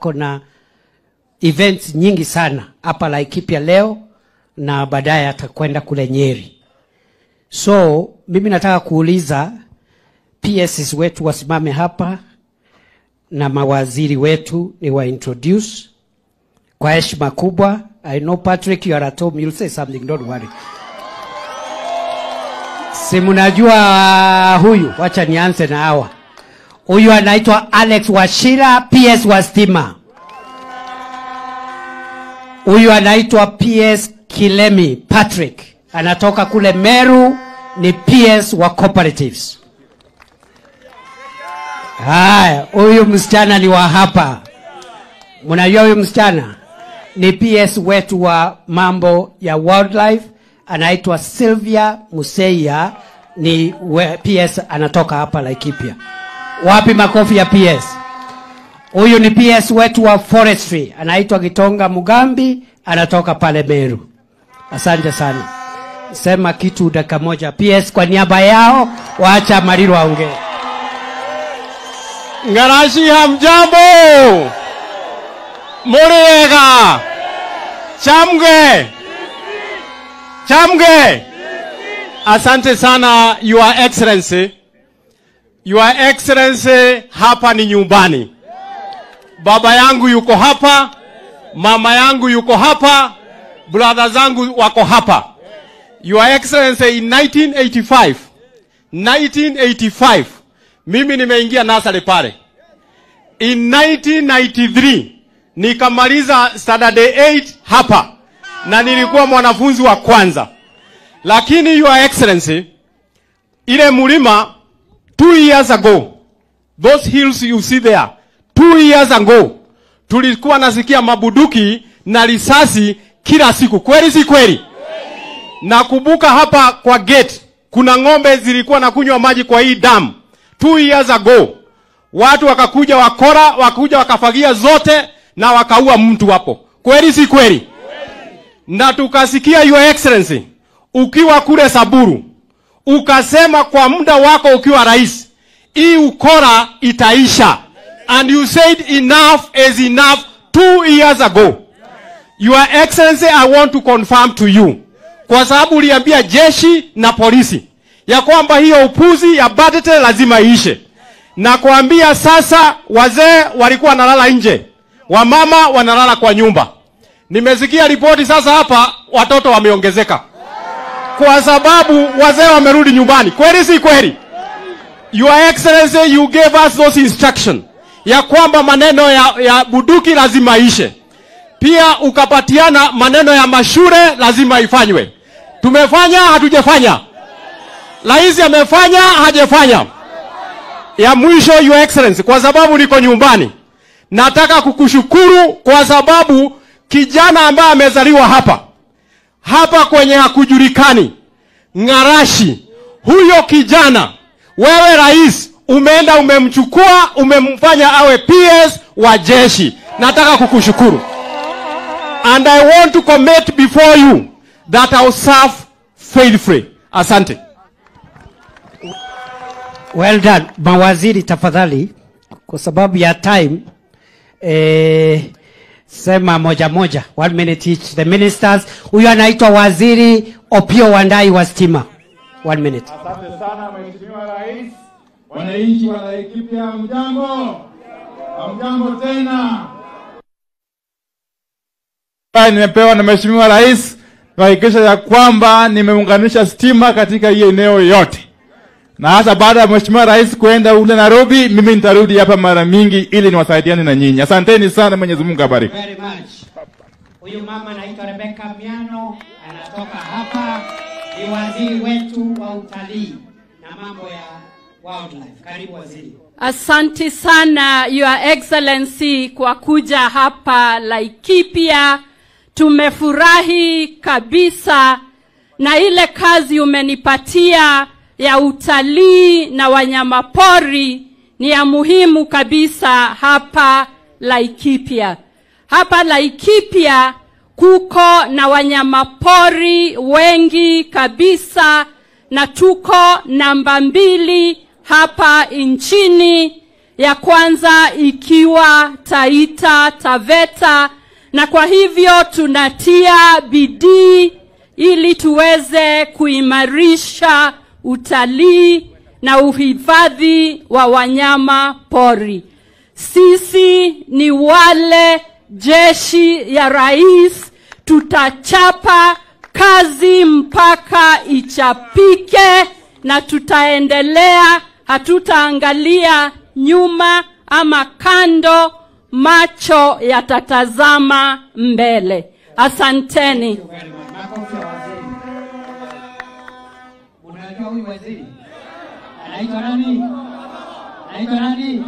Ako na events nyingi sana hapa Laikipia leo na baadaye atakwenda kule Nyeri. So mimi nataka kuuliza PSs wetu wasimame hapa na mawaziri wetu ni wa introduce kwa heshima kubwa. I know Patrick, you are at home, you'll say something, don't worry. Si mnajua huyu, wacha nianze na hawa. Huyu anaitwa Alex Wachira, PS wa stima. Huyu anaitwa PS Kilemi Patrick, anatoka kule Meru, ni PS wa cooperatives. Haya, huyu msichana ni wa hapa. Mnajua huyu msichana ni PS wetu wa mambo ya wildlife, anaitwa Sylvia Museya, ni PS anatoka hapa Laikipia. Wapi makofi ya PS? Huyu ni PS wetu wa forestry, anaitwa Gitonga Mugambi, anatoka pale Meru. Asante sana. Sema kitu dakika moja PS kwa niaba yao, waacha Mariru aongee. Ngarashi hamjambo. Muriega. Chamge. Chamge. Asante sana, Your Excellency. Your Excellency, hapa ni nyumbani. Baba yangu yuko hapa, mama yangu yuko hapa, brother zangu wako hapa. Your Excellency, in 1985 mimi nimeingia nursery pale. In 1993 nikamaliza standard 8 hapa na nilikuwa mwanafunzi wa kwanza. Lakini Your Excellency, ile mulima 2 years ago, those hills you see there, 2 years ago tulikuwa nasikia mabuduki na risasi kila siku. Kweli si kweli? Nakumbuka hapa kwa gate kuna ng'ombe zilikuwa na kunywa maji kwa hii dam. 2 years ago watu wakakuja wakora, wakakuja wakafagia zote na wakaua mtu hapo. Kweli si kweli? Na tukasikia Your Excellency ukiwa kule Saburu ukasema kwa muda wako ukiwa rais, hii ukora itaisha. And you said enough is enough 2 years ago. Your Excellency, I want to confirm to you, kwa sababu uliambia jeshi na polisi ya kwamba hiyo upuzi ya budget lazima iishe. Na kuambia sasa wazee walikuwa wanalala nje, wamama wanalala kwa nyumba. Nimesikia ripoti sasa hapa watoto wameongezeka kwa sababu wazee wamerudi nyumbani. Kweli si kweli? Your Excellency, you gave us those instructions ya kwamba maneno ya buduki lazima ishe. Pia ukapatiana maneno ya mashure lazima ifanywe. Tumefanya, hatujafanya? Rais amefanya, hajafanya? Ya mwisho, Your Excellency, kwa sababu niko nyumbani, nataka kukushukuru kwa sababu kijana ambaye amezaliwa hapa hapa kwenye hakujulikani Ngarashi, huyo kijana wewe rais umeenda umemchukua, umemfanya awe PS wa jeshi. Nataka kukushukuru. And I want to commit before you that I will serve faithfully. Asante. Well done. Mawaziri tafadhali, kwa sababu ya time, sema moja moja, 1 minute each. The ministers. Huyu anaitwa Waziri Opiyo Wandayi wa stima. 1 minute. Asante sana Mheshimiwa Rais. Wananchi wa Laikipia hamjambo? Hamjambo tena. Nimepewa na Mheshimiwa Rais kuhakikisha ya kwamba nimeunganisha stima katika hii eneo yote. Na hata baada ya Mheshimiwa Rais kuenda ule Nairobi, mimi nitarudi hapa mara mingi ili niwasaidiane na nyinyi. Asanteni sana, Mwenyezi Mungu abariki. Very much. Huyu mama anaitwa Rebecca Miano, anatoka hapa, ni waziri wetu wa utalii na mambo ya wildlife. Karibu waziri. Asante sana Your Excellency kwa kuja hapa Laikipia. Tumefurahi kabisa na ile kazi umenipatia ya utalii na wanyamapori ni ya muhimu kabisa hapa Laikipia. Hapa Laikipia kuko na wanyamapori wengi kabisa na tuko namba 2 hapa nchini. ya kwanza ikiwa Taita Taveta, na kwa hivyo tunatia bidii ili tuweze kuimarisha utalii na uhifadhi wa wanyama pori. Sisi ni wale jeshi ya rais, tutachapa kazi mpaka ichapike na tutaendelea, hatutaangalia nyuma ama kando, macho yatatazama mbele. Asanteni. Unajua huyu waziri anaitwa nani? Anaitwa nani?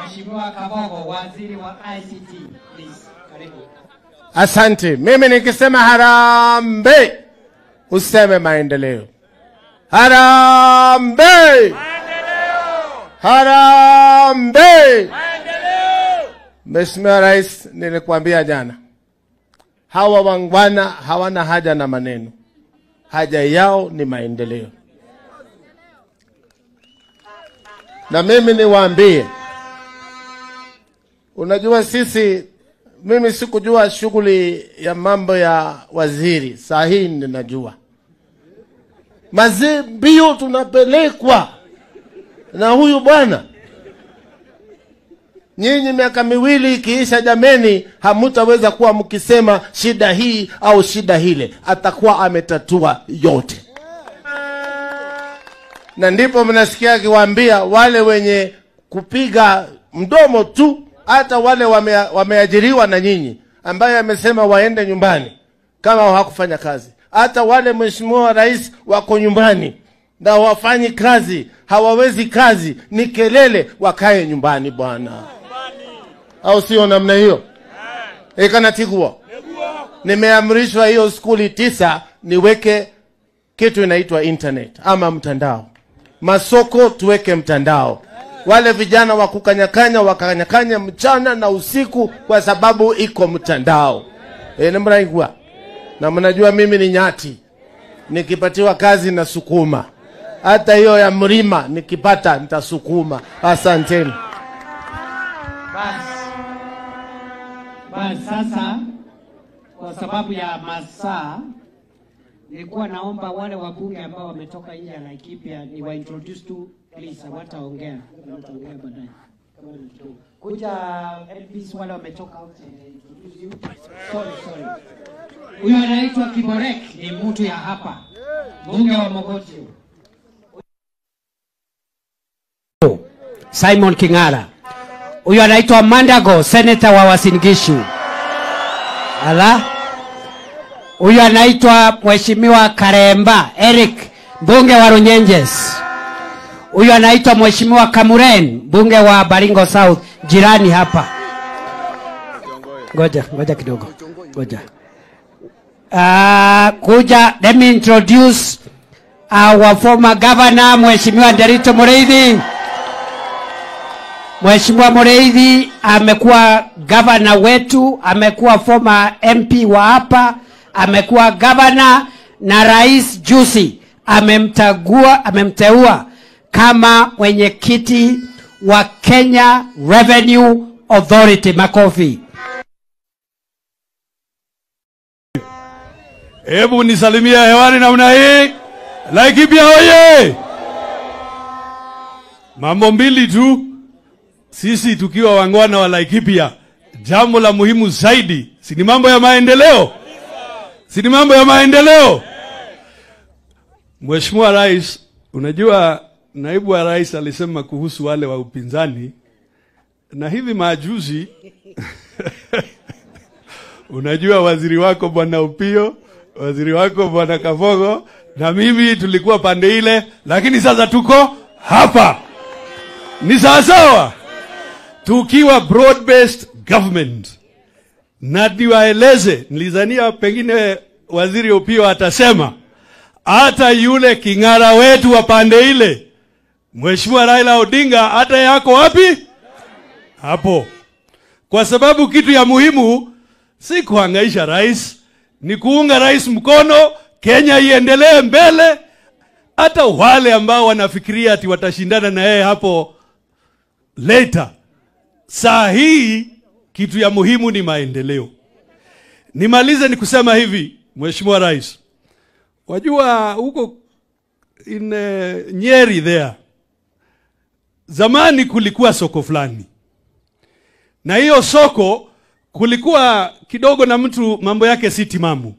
Mheshimiwa Kabogo, waziri wa ICT. Please, karibu. Asante. Mimi nikisema harambee useme maendeleo. Harambee! Maendeleo! Harambee! Maendeleo! Mheshimiwa Rais, nilikuambia jana, hawa wangwana hawana haja na maneno. Haja yao ni maendeleo. Na mimi niwaambie, unajua sisi, mimi sikujua shughuli ya mambo ya waziri, saa hii ninajua. Mazee mbio tunapelekwa na huyu bwana. Nyinyi miaka miwili ikiisha, jameni, hamutaweza kuwa mkisema shida hii au shida hile. Atakuwa ametatua yote. Na ndipo mnasikia akiwaambia wale wenye kupiga mdomo tu, hata wale wameajiriwa na nyinyi, ambaye amesema waende nyumbani kama hawakufanya kazi. Hata wale Mheshimiwa Rais wako nyumbani na wafanyi kazi, hawawezi kazi, ni kelele, wakae nyumbani bwana. Au sio namna hiyo? Ekanatigua. Nimeamrishwa hiyo skuli 9 niweke kitu inaitwa internet ama mtandao. Masoko tuweke mtandao. Wale vijana wa kukanyakanya wakanyakanya mchana na usiku kwa sababu iko mtandao. Nimraigwa. Na mnajua mimi ni nyati. Nikipatiwa kazi na sukuma. Hata hiyo ya mlima nikipata nitasukuma. Asanteni. Bas, sasa kwa sababu ya masaa nilikuwa naomba wale wabunge ambao wametoka nje ya Laikipia ni wa introduce tu please, hawataongea, wataongea baadaye. Kuja MPs wale wametoka wote introduce you. Sorry. Huyo anaitwa Kiborek, ni mtu ya hapa, mbunge wa Mogotio. Simon Kingara. Huyo anaitwa Mandago, senator wa Uasin Gishu. Ala. Huyo anaitwa Mheshimiwa Karemba Eric, mbunge wa Runyenjes. Huyo anaitwa Mheshimiwa Kamuren, mbunge wa Baringo South, jirani hapa. Ngoja kidogo. Ngoja. Kuja, let me introduce our former governor, Mheshimiwa Nderitu Muriithi. Mheshimiwa Muriithi amekuwa governor wetu, amekuwa former MP wa hapa, amekuwa governor, na Rais juzi amemteua kama mwenyekiti wa Kenya Revenue Authority. Makofi. Hebu nisalimia hewani namna hii. Laikipia oye! Mambo mbili tu. Sisi tukiwa wangwana wa Laikipia, jambo la muhimu zaidi si ni mambo ya maendeleo? Si ni mambo ya maendeleo? Mheshimiwa Rais, unajua naibu wa rais alisema kuhusu wale wa upinzani, na hivi majuzi unajua waziri wako Bwana Upio, waziri wako Bwana Kabogo na mimi tulikuwa pande ile, lakini sasa tuko hapa. Ni sawa? Tukiwa broad-based government. Na niwaeleze, nilizania pengine waziri Upio atasema, hata yule king'ara wetu wa pande ile, Mheshimiwa Raila Odinga, hata yako wapi? Hapo. Kwa sababu kitu ya muhimu si kuhangaisha rais, ni kuunga rais mkono, Kenya iendelee mbele. Hata wale ambao wanafikiria ati watashindana na yeye hapo later. Saa hii kitu ya muhimu ni maendeleo. Nimalize ni kusema hivi, Mheshimiwa Rais. Wajua huko in Nyeri there, zamani kulikuwa soko fulani. Na hiyo soko kulikuwa kidogo na mtu mambo yake si timamu.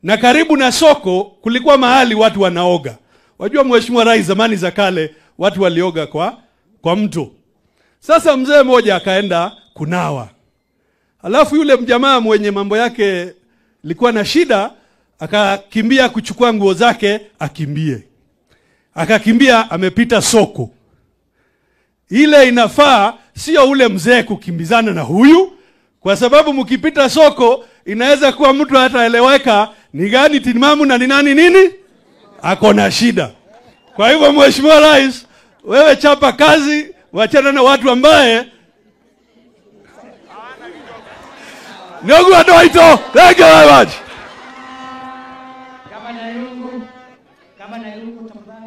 Na karibu na soko kulikuwa mahali watu wanaoga. Wajua Mheshimiwa Rais, zamani za kale watu walioga kwa mto. Sasa mzee mmoja akaenda kunawa. Alafu yule mjamaa mwenye mambo yake likuwa na shida akakimbia kuchukua nguo zake akimbie. Akakimbia amepita soko. Ile inafaa sio ule mzee kukimbizana na huyu, kwa sababu mkipita soko inaweza kuwa mtu hataeleweka ni gani timamu na ni nani nini ako na shida. Kwa hivyo Mheshimiwa Rais, wewe chapa kazi, wachana na watu ambaye Nyogu Adoito. Thank you very much. Gavana Irungu, tafadhali.